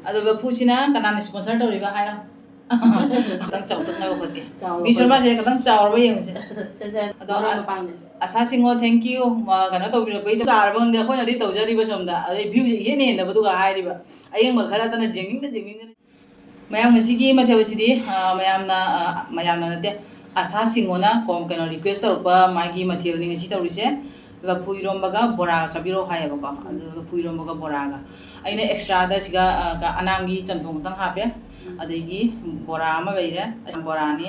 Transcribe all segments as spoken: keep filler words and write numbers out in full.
ꯑꯗꯣ ꯂꯐꯨꯁꯤꯅ ꯀꯅꯥꯅ sponsor ꯇꯧꯔꯤꯕ ꯍꯥꯏꯔꯣ? ꯈꯤꯇꯪ ꯆꯥꯎꯊꯣꯛꯅꯕ ꯈꯣꯠꯀꯦ꯫ ꯆꯥꯎꯕ ꯕꯤ ꯁꯣꯔꯃꯥꯁꯦ ꯈꯣꯠꯄ꯫ ꯈꯤꯇꯪ ꯆꯥꯎꯔꯕ ꯌꯦꯡꯉꯨꯁꯦ꯫ ꯁꯦ, ꯁꯦ, ꯑꯗꯣ ꯃꯔꯣꯏ ꯑ-, ꯃꯄꯥꯡꯅꯦ꯫ ꯑꯁꯥ ꯁꯤꯡꯉꯣ, thank you꯫ ꯃ-, ꯀꯩꯅꯣ ꯇꯧꯕꯤꯔꯛꯄꯩ ꯆꯥꯔꯕ ꯈꯪꯗꯦ, ꯑꯩꯈꯣꯏꯅꯗꯤ ꯇꯧꯖꯔꯤꯕ ꯁꯣꯝꯗ꯫ ꯑꯗꯩ viewꯁꯦ ꯏꯍꯦꯟ ꯍꯦꯟꯗꯕꯗꯨꯒ ꯍꯥꯏꯔꯤꯕ꯫ ꯑꯌꯦꯡꯕ ꯈꯔꯇꯅ ꯌꯦꯡꯅꯤꯡꯗ ꯌꯦꯡꯅꯤꯡꯗꯅ꯫ ꯃꯌꯥꯝ, ꯉꯁꯤꯒꯤ ꯃꯊꯦꯜ ꯑꯁꯤꯗꯤ, ꯑ, ꯃꯌꯥꯝꯅ, ꯑ, ꯃꯌꯥꯝꯅ ꯅꯠꯇꯦ, ꯑꯁꯥ ꯁꯤꯡꯉꯣꯅ ꯀꯣꯝ-, ꯀꯩꯅꯣ, request ꯇꯧꯔꯛꯄ ꯃꯥꯒꯤ ꯃꯊꯦꯜꯅꯤ ꯉꯁꯤ ꯇꯧꯔꯤꯁꯦ꯫ ꯂꯐꯨ ꯏꯔꯣꯝꯕꯒ ꯕꯣꯔꯥꯒ ꯆꯥꯕꯤꯔꯛꯑꯣ ꯍꯥꯏꯌꯦꯕꯀꯣ꯫ ꯑꯗꯨ ꯂꯐꯨ ꯏꯔꯣꯝꯕꯒ ꯕꯣꯔꯥꯒ꯫ ꯑꯩꯅ extraꯗ ꯁꯤꯒ, ꯑ, ꯀ-, ꯑꯅꯥꯝꯒꯤ ꯆꯝꯊꯣꯡ ꯈꯛꯇꯪ ꯍꯥꯞꯄꯦ꯫ ꯎꯝ꯫ ꯑꯗꯒꯤ ꯕꯣꯔꯥ ꯑꯃ ꯂꯩꯔꯦ, ꯑꯁꯤ ꯕꯣꯔꯥꯅꯤ꯫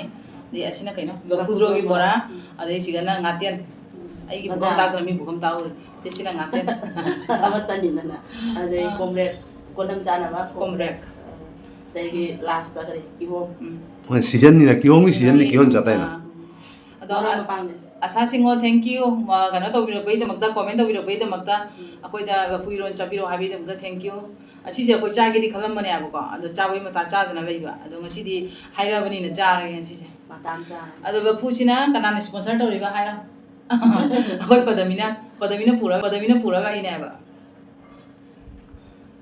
ꯑꯗꯩ ꯑꯁꯤꯅ ꯀꯩꯅꯣ? ꯂꯐꯨ ꯂꯐꯨꯗ꯭ꯔꯣꯒꯤ ꯊꯣꯡ ꯕꯣꯔꯥ꯫ ꯕꯣꯔꯥ꯫ ꯎꯝ꯫ ꯑꯗꯩ ꯁꯤꯒꯅ ꯉꯥꯇꯦꯟ꯫ ꯎꯝ꯫ ꯑꯩꯒꯤ ꯄꯨꯈꯝ ꯃꯖꯥ꯫ ꯇꯥꯛꯇꯅ ꯃꯤ ꯄꯨꯈꯝ ꯇꯥꯛꯎꯔꯦ꯫ ꯁꯤ, ꯁꯤꯅ ꯉꯥꯇꯦꯟ꯫ ꯑꯃꯠꯇꯅꯤꯗꯅ꯫ ꯑꯗꯩ ꯑꯥ꯫ ꯀꯣꯝꯄ꯭ꯔꯦꯛ, ꯀꯣꯟꯗꯝ ꯆꯥꯅꯕ꯫ ꯀꯣꯝꯄ꯭ꯔꯦꯛ꯫ ꯑꯗꯒꯤ lastꯇ ꯀꯔꯤ? ꯀꯤꯍꯣꯝ꯫ ꯎꯝ꯫ ꯍꯣꯏ, seasonꯅꯤꯅ, ꯀꯤꯍꯣꯝꯒꯤ seasonꯅꯤ, ꯀꯤꯍꯣꯝ ꯆꯥ ꯇꯥꯏꯅ꯫ ꯑꯥ꯫ ꯑꯗꯣ ꯃꯔꯣꯏ ꯑ-, ꯃꯄꯥꯡꯅꯦ꯫ ꯑꯁꯥ ꯁꯤꯡꯉꯣ, thank you꯫ ꯃ-, ꯀꯩꯅꯣ ꯇꯧꯕꯤꯔꯛꯄꯒꯤꯗꯃꯛꯇ, comment ꯇꯧꯕꯤꯔꯛꯄꯒꯤꯗꯃꯛꯇ, ꯎꯝ꯫ ꯑꯩꯈꯣꯏꯗ ꯂꯐꯨ ꯏꯔꯣꯟ ꯆꯥꯕꯤꯔꯛꯑꯣ ꯍꯥꯏꯕꯒꯤꯗꯃꯛꯇ thank you꯫ ꯑꯁꯤꯁꯦ ꯑꯩꯈꯣꯏ ꯆꯥꯒꯦꯗꯤ ꯈꯜꯂꯝꯕꯅꯦꯕꯀꯣ, ꯑꯗꯣ ꯆꯥꯕꯩ ꯃꯇꯥ ꯆꯥꯗꯅ ꯂꯩꯕ꯫ ꯑꯗꯣ ꯉꯁꯤꯗꯤ ꯍꯥꯏꯔꯛꯑꯕꯅꯤꯅ ꯆꯥꯔꯒꯦ ꯉꯁꯤꯁꯦ꯫ ꯃꯇꯥꯡ ꯆꯥꯔꯦ꯫ ꯑꯗꯣ ꯂꯐꯨꯁꯤꯅ ꯀꯅꯥꯅ sponsor ꯇꯧꯔꯤꯕ ꯍꯥꯏꯔꯣ? ꯑꯩꯈꯣꯏ ꯄꯗꯃꯤꯅ, ꯄꯗꯃꯤꯅ ꯄꯨꯔ-, ꯄꯗꯃꯤꯅ ꯄꯨꯔꯒ ꯑꯩꯅꯦꯕ꯫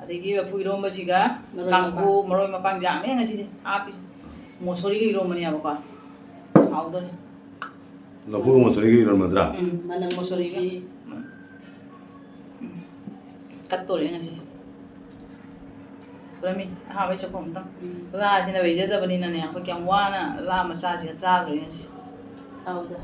ꯑꯗꯒꯤ ꯂꯐꯨ ꯏꯔꯣꯝꯕꯁꯤꯒ ꯃꯔꯣꯏ ꯀꯥꯡꯍꯧ, ꯃꯄꯥꯡ꯫ ꯃꯔꯣꯏ ꯃꯄꯥꯡ ꯌꯥꯝꯃꯦ ꯉꯁꯤꯗꯤ ꯍꯥꯞꯄꯤꯁꯦ꯫ ꯃꯣꯁꯣꯔꯤꯒ ꯏꯔꯣꯝꯕꯅꯦꯕꯀꯣ꯫ ꯍꯥꯎꯗꯣꯔꯤ꯫ ꯂꯐꯨꯒ ꯃꯣꯁꯣꯔꯤꯒ ꯏꯔꯣꯟꯕꯗ꯭ꯔꯥ? ꯎꯝ, ꯃꯅꯝ ꯃꯣꯁꯣꯔꯤꯒ꯫ ꯅꯨꯡꯁꯤ꯫ ꯎꯝ꯫ ꯀꯠꯇꯣꯔꯦ ꯉꯁꯤ꯫ ꯄꯨꯔꯝꯃꯤ ꯑꯍꯥꯟꯕꯩ ꯆꯥꯛꯈꯨꯝ ꯑꯝꯇꯪ꯫ ꯎꯝ꯫ ꯂꯥꯁꯤꯅ ꯂꯩꯖꯗꯕꯅꯤꯅꯅꯦ, ꯑꯩꯈꯣꯏ ꯀꯌꯥꯝ ꯋꯥꯅ ꯂꯥ ꯃꯆꯥꯁꯤꯒ ꯆꯥꯗꯣꯔꯤ ꯉꯁꯤ꯫ ꯍꯥꯎꯗ꯫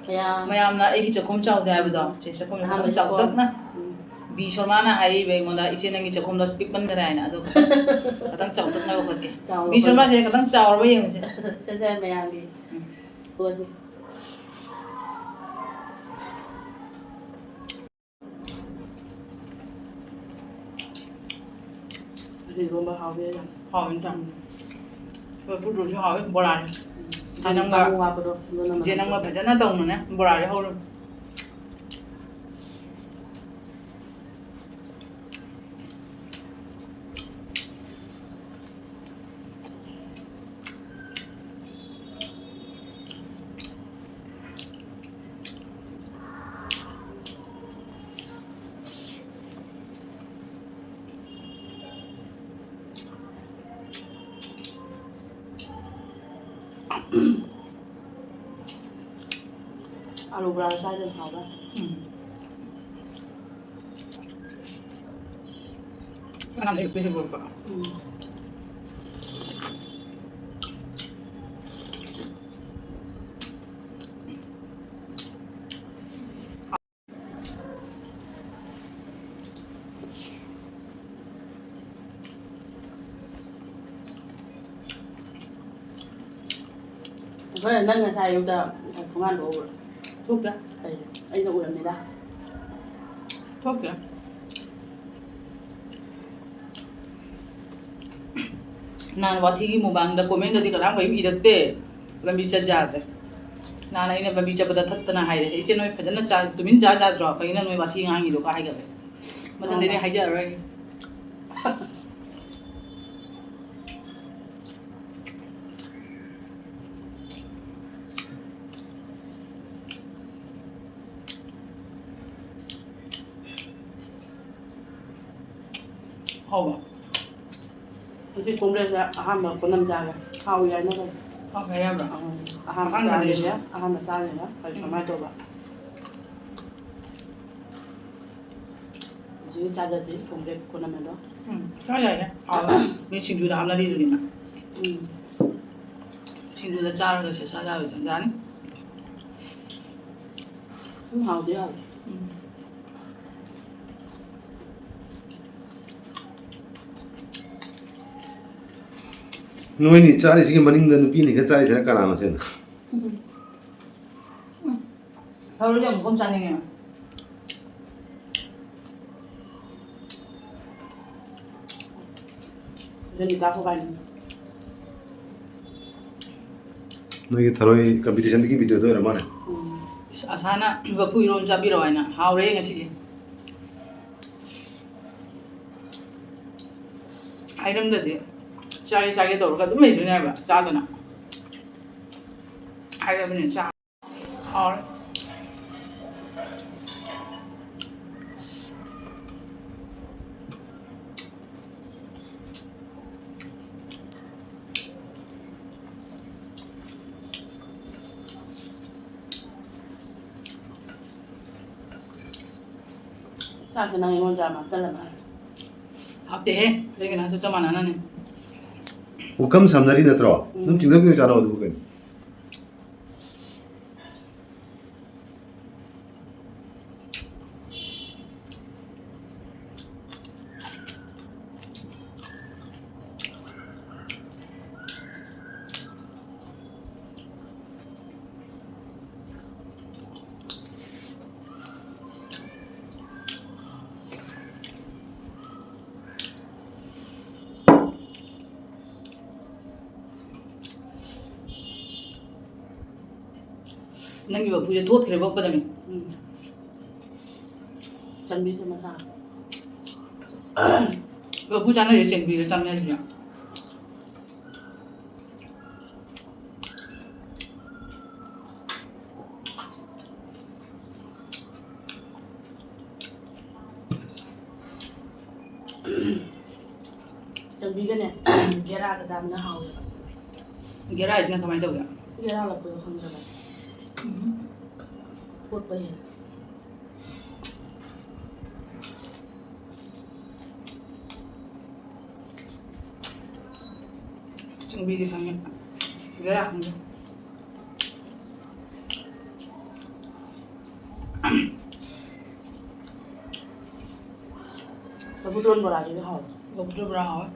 ꯀꯌꯥ ꯃꯌꯥꯝꯅ ꯑꯩꯒꯤ ꯆꯥꯛꯈꯨꯝ ꯆꯥꯎꯗꯦ ꯍꯥꯏꯕꯗꯣ, ꯁꯦ, ꯆꯥꯛꯈꯨꯝꯁꯦ ꯑꯍꯥꯟꯕ ꯈꯤꯇꯪ ꯆꯥꯎꯈꯣꯝ꯫ ꯆꯥꯎꯇꯛꯅ꯫ ꯎꯝ꯫ ꯕꯤ ꯁꯣꯃꯥꯅ ꯍꯥꯏꯔꯤꯕ ꯑꯩꯉꯣꯟꯗ, "ꯏꯆꯦ, ꯅꯪꯒꯤ ꯆꯥꯛꯈꯨꯝꯗꯣ ꯄꯤꯛꯃꯟꯈ꯭ꯔꯦ" ꯍꯥꯏꯅ꯫ ꯑꯗꯣ ꯈꯤꯇꯪ ꯆꯥꯎꯇꯛꯅꯕ ꯈꯣꯠꯀꯦ꯫ ꯆꯥꯎꯕ ꯕꯤ ꯁꯣꯃꯥꯁꯦ ꯈꯣꯠꯄ꯫ ꯈꯤꯇꯪ ꯆꯥꯎꯔꯕ ꯌꯦꯡꯉꯨꯁꯦ꯫ ꯁꯦ, ꯁꯦ, ꯃꯌꯥꯝꯒꯤ꯫ ꯎꯝ꯫ ꯄꯣꯠꯁꯦ꯫ ꯏꯔꯣꯝꯕ ꯍꯥꯎꯋꯦ ꯌꯥꯝ꯫ ꯍꯥꯎꯋꯦ ꯌꯥꯝ꯫ ꯎꯝ꯫ ꯂꯐꯨꯗꯨꯁꯨ ꯍꯥꯎꯋꯦ, ꯕꯣꯔꯥꯅꯤ꯫ ꯎꯝ꯫ ꯏꯆꯦ ꯅꯪꯒ, ꯀꯥꯡꯉꯧ ꯍꯥꯞꯄꯗꯣ, ꯑꯗꯨꯅ ꯏꯆꯦ ꯃꯅꯝ ꯅꯪꯒ ꯅꯝꯕꯅꯦ꯫ ꯐꯖꯅ ꯇꯧꯅꯅꯦ ꯕꯣꯔꯥꯁꯦ ꯍꯧꯔꯦ꯫ ꯑꯥꯂꯨ ꯕꯣꯔꯥ ꯆꯥꯏꯗꯅ ꯍꯥꯎꯕ꯫ ꯎꯝ꯫ ꯀꯅꯥꯝ ꯂꯩꯇꯦ ꯍꯦꯛ ꯂꯣꯠꯄ꯫ ꯎꯝ꯫ ꯑꯩꯈꯣꯏꯅ ꯅꯪ ꯉꯁꯥꯏ ꯑꯌꯨꯛꯇ ꯊꯣꯡꯒꯥꯟꯗ ꯎꯕ꯭ꯔꯣ? ꯊꯣꯛꯇꯦ꯫ ꯀꯩ? ꯑꯩꯅ ꯎꯔꯝꯃꯤꯗ꯫ ꯊꯣꯛꯇꯦ꯫ ꯅꯍꯥꯟ ꯋꯥꯊꯤꯒꯤ ꯃꯨꯕꯥꯡꯗ comment ꯀꯗꯤ ꯀꯅꯥꯝ ꯀꯔꯤꯝ ꯏꯔꯛꯇꯦ꯫ ꯂꯝꯕꯤ ꯆꯠ ꯌꯥꯗ꯭ꯔꯦ꯫ ꯅꯍꯥꯟ ꯑꯩꯅ ꯂꯝꯕꯤ ꯆꯠꯄꯗ ꯊꯠꯇꯅ ꯍꯥꯏꯔꯦ, "ꯏꯆꯦ, ꯅꯣꯏ ꯐꯖꯅ ꯆꯥ-, ꯇꯨꯃꯤꯟ ꯆꯥ ꯌꯥꯗ꯭ꯔꯣ? ꯀꯩꯅꯣ ꯅꯣꯏ ꯋꯥꯊꯤ ꯉꯥꯡꯉꯤꯗꯣ?" ꯀ ꯍꯥꯏꯒꯠꯂꯦ꯫ ꯃꯊꯪꯗꯩꯗꯤ ꯍꯥꯏꯖꯔꯔꯣꯏꯒꯦ꯫ ꯍꯥꯎꯕ꯫ ꯉꯁꯤ cornflakesꯇ ꯑꯍꯥꯟꯕ ꯄꯣꯠꯅꯝ ꯆꯥꯔꯦ꯫ ꯍꯥꯎꯏ ꯍꯥꯏꯅꯕꯅꯦ꯫ ꯍꯥꯎꯏ ꯍꯥꯏꯅꯕ꯭ꯔꯣ? ꯑꯪ, ꯑꯍꯥꯟꯕ ꯑꯍꯥꯟꯕꯅꯦ ꯆꯥꯔꯤꯁꯦ, ꯑꯩꯁꯨ꯫ ꯑꯍꯥꯟꯕ ꯆꯥꯔꯤꯁꯦ꯫ ꯀꯔꯤ ꯎꯝ꯫ ꯀꯃꯥꯏꯅ ꯇꯧꯕ? ꯍꯧꯖꯤꯛ ꯆꯥꯖꯗ꯭ꯔꯤ, cornflakes ꯄꯣꯠꯅꯝ ꯑꯗꯣ꯫ ꯎꯝ, ꯆꯥ ꯌꯥꯏꯍꯦ꯫ ꯍꯥꯎꯕ꯫ ꯃꯤ ꯁꯤꯡꯖꯨꯗ ꯍꯥꯞꯅꯔꯤꯗꯨꯅꯤꯅ꯫ ꯎꯝ꯫ ꯁꯤꯡꯖꯨꯗ ꯆꯥꯔꯒ ꯁꯦ ꯆꯥ ꯌꯥꯔꯣꯏꯗ꯭ꯔꯥ? ꯌꯥꯅꯤ꯫ ꯎꯝ, ꯍꯥꯎꯗꯤ ꯍꯥꯎꯋꯦ꯫ ꯎꯝ꯫ ꯅꯣꯏꯅꯤ ꯆꯥꯔꯤꯁꯤꯒꯤ ꯃꯅꯤꯡꯗ ꯅꯨꯄꯤꯅꯤꯒ ꯆꯥꯔꯤꯁꯤꯅ ꯀꯅꯥ ꯃꯁꯦꯟꯅꯣ? ꯎꯝ꯫ ꯎꯝ꯫ ꯊꯔꯣꯏꯁꯦ ꯑꯃꯨꯛ ꯀꯝ ꯆꯥꯅꯤꯡꯉꯦ꯫ ꯔꯟꯖꯤꯇꯥ ꯈꯣꯏꯕꯥꯅꯤ꯫ ꯅꯣꯏꯒꯤ ꯊꯔꯣꯏ competitionꯒꯤ videoꯗꯣ ꯑꯣꯏꯔ ꯃꯥꯜꯂꯦ꯫ ꯎꯝ꯫ ꯏꯁ, ꯑꯁꯥꯅ ꯂꯐꯨ ꯏꯔꯣꯟ ꯆꯥꯕꯤꯔꯛꯑꯣ ꯍꯥꯏꯅ꯫ ꯍꯥꯎꯔꯦ ꯉꯁꯤꯁꯦ꯫ ꯍꯥꯏꯔꯝꯗꯗꯤ ꯆꯥꯒꯦ ꯆꯥꯒꯦ ꯇꯧꯔꯒ ꯑꯗꯨꯝ ꯂꯩꯗꯣꯏꯅꯦ ꯍꯥꯏꯕ ꯆꯥꯗꯅ꯫ ꯍꯥꯏꯔꯕꯅꯤꯅ ꯆꯥ-, ꯍꯥꯎꯔꯦ꯫ ꯆꯥꯛꯁꯦ ꯅꯪ ꯑꯩꯉꯣꯟꯗ ꯌꯥꯝ ꯍꯥꯞꯆꯜꯂꯕ? ꯍꯥꯞꯇꯦꯍꯦ꯫ ꯑꯗꯨꯒꯤ ꯅꯪꯁꯨ ꯆꯞ ꯃꯥꯟꯅꯅꯅꯦ꯫ ꯄꯨꯈꯝ ꯁꯝꯅꯔꯤ ꯅꯠꯇ꯭ꯔꯣ? ꯎꯝ꯫ ꯅꯪ ꯆꯤꯡꯗꯕꯤꯌꯨ ꯆꯥꯅꯧ ꯑꯗꯨꯕꯨ ꯀꯩꯅꯣ? ꯅꯪꯒꯤ ꯃꯀꯨꯁꯦ ꯊꯣꯠꯈ꯭ꯔꯦꯕ ꯐꯖꯅ꯫ ꯎꯝ꯫ ꯆꯪꯕꯤꯁꯦ ꯃꯆꯥ꯫ ꯃꯀꯨ ꯆꯥꯅꯔꯤꯁꯦ ꯆꯦꯡꯕꯤꯗ ꯆꯥꯅꯔꯤꯁꯦ꯫ ꯆꯪꯕꯤꯒꯅꯦ꯫ ꯒꯦꯔꯥꯒ ꯆꯥꯕꯅ ꯍꯥꯎꯋꯦꯕ꯫ ꯒꯦꯔꯥꯁꯤꯅ ꯀꯃꯥꯏꯅ ꯇꯧꯒꯦ? ꯒꯦꯔꯥ ꯂꯐꯣꯏꯗꯣ ꯈꯪꯗꯕ꯫ ꯀꯣꯠꯄ ꯍꯦꯟꯅ꯫ ꯆꯪꯕꯤꯗꯤ ꯈꯪꯉꯦ꯫ ꯒꯦꯔꯥ ꯈꯪꯗꯦ꯫ ꯂꯐꯨꯊꯣꯟ ꯕꯣꯔꯥꯁꯤꯗꯤ ꯍꯥꯎꯋꯦ꯫ ꯂꯐꯨꯊꯣꯟ ꯕꯣꯔꯥ ꯍꯥꯎꯋꯦ꯫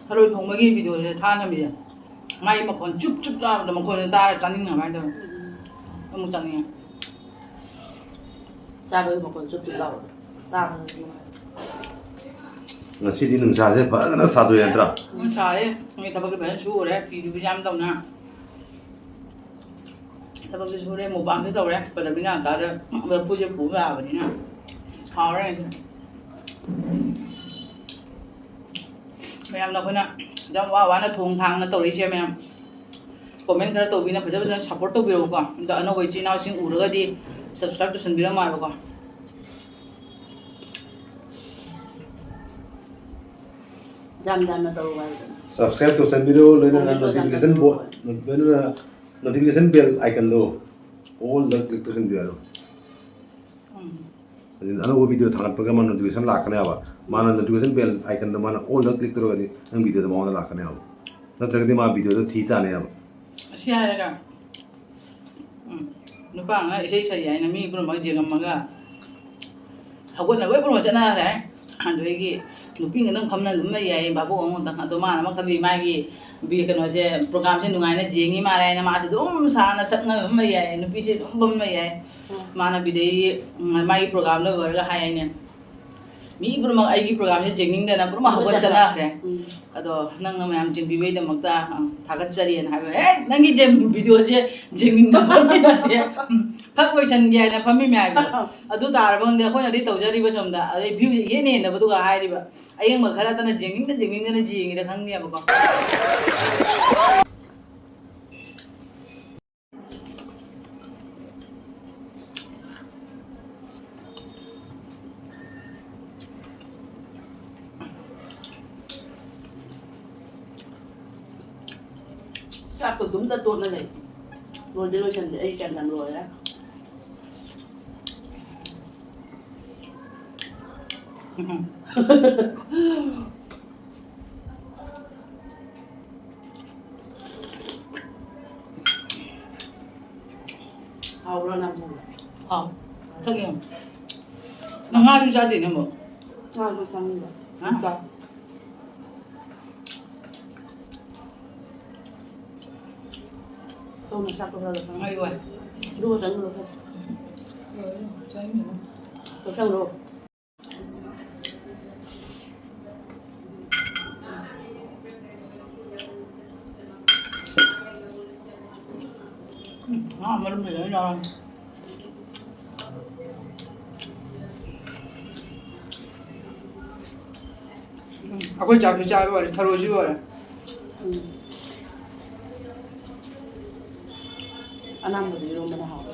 ꯊꯔꯣꯏ ꯊꯣꯡꯕꯒꯤ ꯚꯤꯗꯤꯑꯣꯁꯦ ꯊꯥꯅꯕꯤꯁꯦ꯫ ꯃꯥꯒꯤ ꯃꯈꯣꯟ ꯆꯨꯞ ꯆꯨꯞ ꯂꯥꯎꯕꯗꯣ ꯃꯈꯣꯟꯁꯦ ꯇꯥꯔ ꯆꯥꯅꯤꯡꯉꯦ ꯀꯃꯥꯏꯅ ꯇꯧꯅꯤ? ꯑꯃꯨꯛ ꯆꯥꯅꯤꯡꯉꯦ꯫ ꯆꯥꯕꯒꯤ ꯃꯈꯣꯟ ꯆꯨꯞ ꯆꯨꯞ ꯂꯥꯎꯕꯗꯣ꯫ ꯆꯥꯕꯗꯁꯨ ꯅꯨꯡꯉꯥꯏ꯫ ꯉꯁꯤꯗꯤ ꯅꯨꯡꯁꯥꯁꯦ ꯐꯖꯅ ꯁꯥꯗꯣꯛꯑꯦ ꯅꯠꯇ꯭ꯔꯥ? ꯅꯨꯡꯁꯥꯁꯦ ꯃꯣꯏ ꯊꯕꯛꯁꯦ ꯐꯖꯅ ꯁꯨꯔꯦ, ꯐꯤꯁꯨ ꯐꯤꯖꯥꯝ ꯇꯧꯅ꯫ ꯊꯕꯛꯁꯨ ꯁꯨꯔꯦ, ꯃꯨꯛꯕꯥꯡꯁꯨ ꯇꯧꯔꯦ꯫ ꯄꯗꯃꯤꯅꯥ ꯀꯥꯗ ꯂꯐꯨꯁꯦ ꯄꯨꯕ ꯌꯥꯕꯅꯤꯅ ꯍꯥꯎꯔꯦ ꯉꯁꯤ꯫ ꯃꯌꯥꯝꯅ ꯑꯩꯈꯣꯏꯅ ꯌꯥꯝ ꯋꯥ ꯋꯥꯅ ꯊꯣꯡ ꯊꯥꯡꯅ ꯇꯧꯔꯛꯏꯁꯦ ꯃꯌꯥꯝ꯫ ꯀꯣꯃꯦꯟ ꯈꯔ ꯇꯧꯕꯤꯅ ꯐꯖ ꯐꯖꯅ ꯁꯞꯄꯣꯔꯠ ꯇꯧꯕꯤꯔꯛꯎꯀꯣ꯫ ꯑꯗꯣ ꯑꯅꯧꯕ ꯏꯆꯤꯜ ꯏꯅꯥꯎꯁꯤꯡ ꯎꯔꯒꯗꯤ ꯁꯕꯁꯀ꯭ꯔꯥꯏꯕ ꯇꯧꯁꯟꯕꯤꯔꯝꯃꯣ ꯍꯥꯏꯕꯀꯣ꯫ ꯌꯥꯝ ꯌꯥꯝꯅ ꯇꯧꯔꯨ ꯍꯥꯏꯕꯗꯣ꯫ Subscribe ꯇꯧꯁꯟꯕꯤꯔꯣ, ꯂꯣꯏꯅꯅ notification ꯕꯣ-, ꯂꯣꯏꯅꯅ notification bell icon ꯗꯣ all ꯗ click ꯇꯧꯁꯟꯕꯤꯔꯣ꯫ ꯎꯝ꯫ ꯑꯗꯨꯅ ꯑꯅꯧꯕ video ꯊꯥꯒꯠꯄꯒ ꯃꯥ notification ꯂꯥꯛꯀꯅꯦꯕ꯫ ꯃꯥꯅ notification bell icon ꯗꯣ ꯃꯥꯅ all ꯗ click ꯇꯧꯔꯒꯗꯤ ꯅꯪ video ꯗꯣ ꯃꯉꯣꯟꯗ ꯂꯥꯛꯀꯅꯦꯕ꯫ ꯅꯠꯇ꯭ꯔꯒꯗꯤ ꯃꯥ video ꯗꯣ ꯊꯤ ꯇꯥꯅꯦꯕ꯫ ꯑꯁꯤ ꯍꯥꯏꯔꯒ, ꯎꯝ, ꯅꯨꯄꯥ ꯑꯉꯥꯡ ꯏꯁꯩ ꯁꯛꯏ ꯍꯥꯏꯅ ꯃꯤ ꯄꯨꯝꯅꯃꯛ ꯌꯦꯡꯉꯝꯃꯒ ꯍꯧꯒꯠꯅ ꯂꯣꯏ ꯄꯨꯝꯅꯃꯛ ꯆꯠꯅꯈ꯭ꯔꯦ꯫ ꯑꯗꯨꯗꯒꯤ ꯅꯨꯄꯤ ꯉꯥꯛꯇꯪ ꯐꯝꯅ ꯑꯗꯨꯝ ꯂꯩ ꯌꯥꯏꯌꯦ, ꯚꯥꯕꯣꯛ ꯑꯃꯈꯛꯇꯪ꯫ ꯑꯗꯣ ꯃꯥꯅ ꯑꯃꯈꯛꯇꯤ ꯃꯥꯒꯤ ꯕꯤ-, ꯀꯩꯅꯣꯁꯦ, program ꯁꯦ ꯅꯨꯡꯉꯥꯏꯅ ꯌꯦꯡꯉꯤ ꯃꯥꯜꯂꯦ ꯍꯥꯏꯅ ꯃꯥꯁꯦ ꯑꯗꯨꯝ ꯁꯥꯟꯅ ꯁꯛꯅ ꯑꯗꯨꯝ ꯂꯩ ꯌꯥꯏꯌꯦ, ꯅꯨꯄꯤꯁꯦ ꯑꯗꯨꯝ ꯐꯝ ꯂꯩ ꯌꯥꯏ꯫ ꯎꯝ꯫ ꯃꯥꯅ ꯕꯤꯗꯩ, ꯎꯝ, ꯃꯥꯒꯤ program ꯂꯣꯏꯔꯒ ꯍꯥꯏ ꯍꯥꯏꯅꯦ, "ꯃꯤ ꯄꯨꯝꯅꯃꯛ ꯑꯩꯒꯤ program ꯁꯦ ꯌꯦꯡꯅꯤꯡꯗꯅ ꯄꯨꯝꯅꯃꯛ ꯍꯧꯒꯠ ꯍꯧꯒꯠ ꯆꯠꯅꯈ꯭ꯔꯦ꯫ ꯎꯝ꯫ ꯑꯗꯣ ꯅꯪꯅ ꯃꯌꯥꯝ ꯌꯦꯡꯕꯤꯕꯩꯗꯃꯛꯇ, ꯑ, ꯊꯥꯒꯠꯆꯔꯤꯅ" ꯍꯥꯏꯕ꯫ "ꯍꯦ, ꯅꯪꯒꯤ ꯌꯦꯡ-, video ꯁꯦ ꯌꯦꯡꯅꯤꯡꯗꯕ ꯃꯤ ꯅꯠꯇꯦ꯫ ꯎꯝ, ꯐꯛ ꯂꯣꯏꯁꯟꯒꯦ ꯍꯥꯏꯅ ꯐꯝꯃꯤ ꯃꯌꯥꯝꯗꯣ꯫ ꯑꯗꯨ ꯇꯥꯔꯕ ꯈꯪꯗꯦ, ꯑꯩꯈꯣꯏꯅꯗꯤ ꯇꯧꯖꯔꯤꯕ ꯁꯣꯝꯗ꯫ ꯑꯗꯩ view ꯁꯦ ꯏꯍꯦꯟ ꯍꯦꯟꯗꯕꯗꯨꯒ ꯍꯥꯏꯔꯤꯕ꯫ ꯑꯌꯦꯡꯕ ꯈꯔꯇꯅ ꯌꯦꯡꯅꯤꯡꯗ ꯌꯦꯡꯅꯤꯡꯗꯅ ꯌꯦꯡꯉꯤꯔ ꯈꯪꯗꯦꯕꯀꯣ꯫ ꯆꯥꯛꯇꯣ ꯑꯗꯨꯝꯇ ꯇꯣꯠꯅ ꯂꯩ꯫ ꯂꯣꯏꯗꯤ ꯂꯣꯏꯁꯟꯗꯦ, ꯑꯩ ꯀꯦꯟꯗꯜ ꯂꯣꯏꯔꯦ꯫ ꯎꯝ꯫ ꯍꯥꯎꯕ꯭ꯔꯣ ꯅꯪꯕꯨ? ꯍꯥꯎ꯫ ꯆꯒꯦꯝ꯫ ꯅꯪ ꯉꯥꯁꯨ ꯆꯥꯗꯦ ꯅꯪꯕꯨ? ꯉꯥꯁꯨ ꯆꯥꯅꯤꯡꯕ꯫ ꯍꯥ? ꯆꯥ꯫ ꯇꯧꯅ ꯆꯥꯛꯇꯣ ꯈꯔ ꯈꯔ ꯉꯥꯏꯌꯨ ꯍꯥꯏ꯫ ꯑꯗꯨꯒ ꯆꯥꯅꯤꯡꯕ ꯈꯔ꯫ ꯆꯥꯅꯤꯡꯗꯦ꯫ ꯆꯥꯛꯁꯪꯗꯣ꯫ ꯎꯝ, ꯉꯥ ꯃꯔꯨꯝ ꯐꯖꯅ ꯌꯥꯎꯔꯝꯃꯦ꯫ ꯎꯝ, ꯑꯩꯈꯣꯏ ꯆꯥꯛꯁꯨ ꯆꯥꯕ ꯂꯣꯏꯔꯦ, ꯊꯔꯣꯏꯁꯨ ꯂꯣꯏꯔꯦ꯫ ꯎꯝ꯫ ꯑꯅꯥꯝꯕꯗꯤ ꯏꯔꯣꯝꯕꯅ ꯍꯥꯎꯋꯦ꯫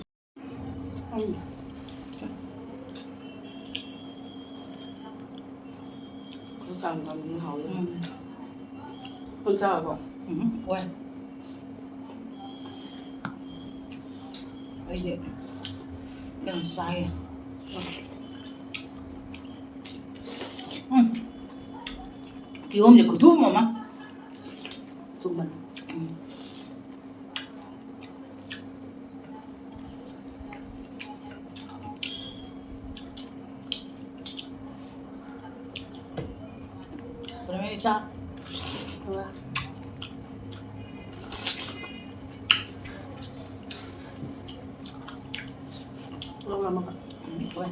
ꯎꯝ꯫ ꯈꯔ ꯀꯥꯝ ꯀꯥꯝ ꯍꯥꯎꯋꯦ꯫ ꯎꯝ꯫ ꯅꯪ ꯆꯥꯔꯕꯣ? ꯎꯝ, ꯑꯣꯏ꯫ ꯑꯩꯗꯤ ꯌꯥꯝ ꯆꯥꯏꯌꯦ꯫ ꯎꯝ꯫ ꯀꯤꯍꯣꯝꯁꯦ ꯈꯨꯊꯨꯝ ꯑꯃ꯫ ꯊꯨꯝꯕꯅꯤ꯫ ꯎꯝ꯫ ꯄꯨꯔꯥ ꯃꯩ ꯆꯥ-, ꯂꯧꯔꯝꯃꯒ꯫ ꯎꯝ, ꯍꯣꯏ꯫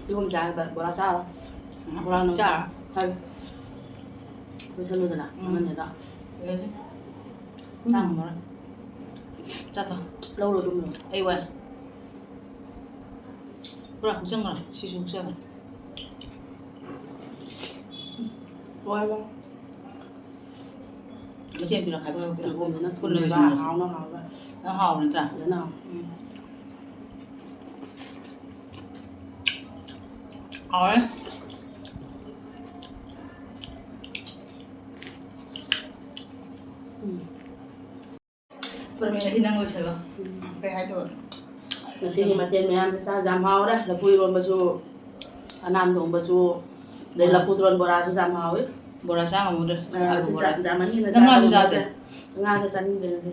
ꯀꯤꯍꯣꯝ ꯆꯥꯔꯒ ꯕꯣꯔꯥ ꯆꯥꯔꯣ꯫ ꯎꯝ, ꯕꯣꯔꯥ ꯅꯪ ꯆꯥꯔꯣ꯫ ꯆꯥꯔꯣ꯫ ꯂꯣꯏꯁꯜꯂꯨꯗꯅ, ꯎꯝ꯫ ꯑꯃꯅꯤꯗꯣ꯫ ꯂꯣꯏꯁꯜꯂꯦ꯫ ꯎꯝ꯫ ꯆꯥ ꯉꯝꯃꯔꯣꯏ꯫ ꯆꯥꯊꯣꯛ꯫ ꯂꯧꯔꯣ ꯑꯗꯨꯝ ꯂꯧꯔꯣ꯫ ꯑꯩ ꯋꯥꯏ꯫ ꯄꯨꯔꯥ ꯍꯨꯛꯆꯟꯈ꯭ꯔꯣ꯫ ꯁꯤꯁꯨ ꯍꯨꯛꯆꯟꯈ꯭ꯔꯣ꯫ ꯂꯣꯏꯔꯕꯣ? ꯃꯆꯦꯠ ꯄꯤꯔꯛꯑꯣ, ꯈꯥꯏꯗꯣꯛꯑꯒ ꯄꯤꯔꯛꯑꯣ꯫ ꯀꯤꯍꯣꯝꯗꯨꯅ ꯄꯨꯟꯅ ꯊꯨꯝꯃꯦꯕ, ꯂꯣꯏꯁꯤꯟꯅꯔꯁꯤ꯫ ꯍꯥꯎꯅ ꯍꯥꯎꯕ꯫ ꯅꯪ ꯍꯥꯎꯕ ꯅꯠꯇ꯭ꯔꯥ? ꯐꯖꯅ ꯍꯥꯎ-, ꯎꯝ꯫ ꯍꯥꯎꯔꯦ꯫ ꯎꯝ꯫ ꯄꯔꯃꯤꯂꯥꯗꯤ ꯅꯪ ꯂꯣꯏꯁꯜꯂꯣ꯫ ꯀꯩ ꯍꯥꯏꯗꯣꯏꯕ? ꯉꯁꯤꯒꯤ ꯃꯊꯦꯜ ꯃꯌꯥꯝꯁꯦ ꯆꯥ-, ꯌꯥꯝ ꯍꯥꯎꯔꯦ꯫ ꯂꯐꯨ ꯏꯔꯣꯟꯕꯁꯨ, ꯑꯅꯥꯝ ꯊꯣꯡꯕꯁꯨ, ꯑꯗꯩ ꯎꯝ꯫ ꯂꯐꯨ ꯇꯣꯔꯣꯟ ꯕꯣꯔꯥꯁꯨ ꯌꯥꯝ ꯍꯥꯎꯋꯤ꯫ ꯕꯣꯔꯥ ꯆꯥ ꯉꯝꯃꯨꯗ꯭ꯔꯦ꯫ ꯑꯥ, ꯑꯂꯨ ꯉꯁꯤ ꯕꯣꯔꯥ꯫ ꯆꯥ-, ꯆꯥꯃꯟꯒꯤꯗꯅ ꯅꯪ ꯉꯥꯁꯨ ꯆꯥꯗꯕ ꯆꯥꯗꯦ꯫ ꯍꯥꯏꯇꯥꯔꯦ꯫ ꯉꯥꯁꯨ ꯆꯥꯅꯤꯡꯗꯦ ꯉꯁꯤ꯫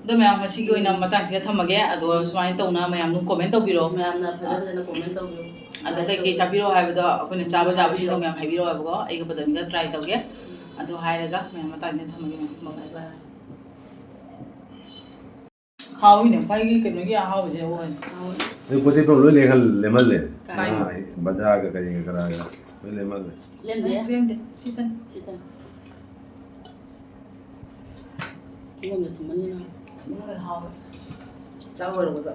ꯑꯗꯣ ꯃꯌꯥꯝ, ꯉꯁꯤꯒꯤ ꯑꯣꯏꯅ ꯃꯇꯥꯡꯁꯤꯗ ꯊꯝꯃꯒꯦ꯫ ꯑꯗꯣ ꯁꯨꯃꯥꯏꯅ ꯇꯧꯅ ꯃꯌꯥꯝ ꯑꯗꯨꯝ comment ꯇꯧꯕꯤꯔꯣ꯫ ꯃꯌꯥꯝꯅ ꯐꯖ ꯐꯖꯅ comment ꯇꯧꯕꯤꯔꯣ꯫ ꯑꯗꯣ ꯀꯩꯀꯩ ꯆꯥꯕꯤꯔꯣ ꯍꯥꯏꯕꯗꯣ ꯑꯩꯈꯣꯏꯅ ꯆꯥꯕ ꯌꯥꯕꯁꯤꯡꯗꯣ ꯃꯌꯥꯝ ꯍꯥꯏꯕꯤꯔꯣ ꯍꯥꯏꯕꯀꯣ꯫ ꯑꯩꯒ ꯄꯗꯃꯤꯒ try ꯇꯧꯒꯦ꯫ ꯑꯗꯨ ꯍꯥꯏꯔꯒ ꯃꯌꯥꯝ ꯃꯇꯥꯡꯁꯤꯗ ꯊꯝꯃꯒꯦ ꯃꯌꯥꯝ꯫ Bye bye꯫ Bye bye꯫ ꯍꯥꯎꯋꯤꯅꯦ, ꯈ꯭ꯋꯥꯏꯒꯤ ꯀꯩꯅꯣꯒꯤ ꯑꯍꯥꯎꯕꯁꯦ ꯑꯣꯏ꯫ ꯑꯗꯨ ꯄꯣꯠ ꯆꯩ ꯄꯨꯝꯅꯃꯛ ꯂꯣꯏ ꯂꯦꯡꯍꯜ ꯂꯦꯝꯍꯜꯂꯦ꯫ ꯀꯥꯏ? ꯉꯥ, ꯕꯖꯥꯔꯒ ꯀꯔꯤꯒ ꯀꯔꯥꯒ ꯂꯣꯏ ꯂꯦꯝꯍꯜꯂꯦ꯫ ꯂꯦꯝꯗꯦ꯫ ꯂꯦꯝꯗꯦ꯫ ꯁꯤꯇꯅꯤ꯫ ꯁꯤꯇꯅꯤ꯫ ꯊꯨꯝꯒ ꯊꯨꯝꯃꯅꯤꯅ꯫ ꯎꯝ, ꯍꯥꯎꯋꯦ꯫ ꯆꯥꯎꯔꯕ꯫